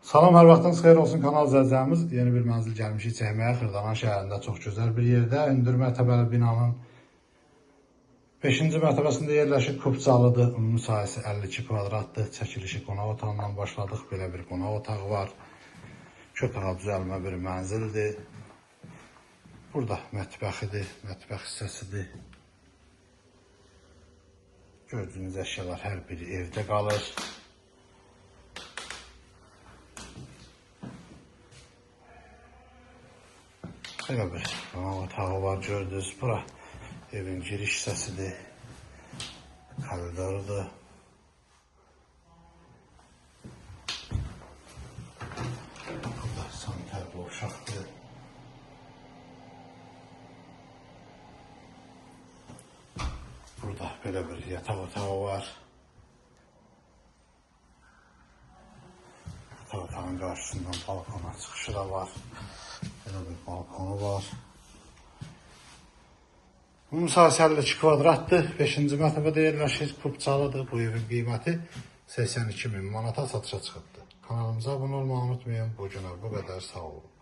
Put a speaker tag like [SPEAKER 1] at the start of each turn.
[SPEAKER 1] Salam, hər vaxtınız xeyir olsun kanal izləyicilərimiz. Yeni bir mənzil gəlmişik çəkməyə. Xırdalan şəhərində çox gözəl bir yerdə. Hündür mərtəbəli binanın 5-ci mərtəbəsində yerləşir. Kubcalıdır. Ümumi sahəsi 52 kvadratdır. Çəkilişi qonaq otağından başladıq. Belə bir qonaq otağı var. İki otağa düzəlmə bir mənzildir. Burada mətbəxidir, mətbəx hissəsidir. Gördüyünüz əşyalar hər biri evdə qalır. Belə bir qonaq otağı var, gördünüz. Bura evin giriş hissəsidir, koridorudur. Burada sanitar qovşaqdır. Burada belə bir yataq otağı var. Yataq otağının qarşısından balkona çıxışı da var. Belə bir balkonu var. Ümumi sahəsi 52 kvadratdır. 5-ci mərtəbədə yerləşir. Kubcalıdır. Bu evin qiyməti 82 min manata satışa çıxıbdır. Kanalımıza abunə olmağı unutmayın. Bu günə bu qədər. Sağ olun.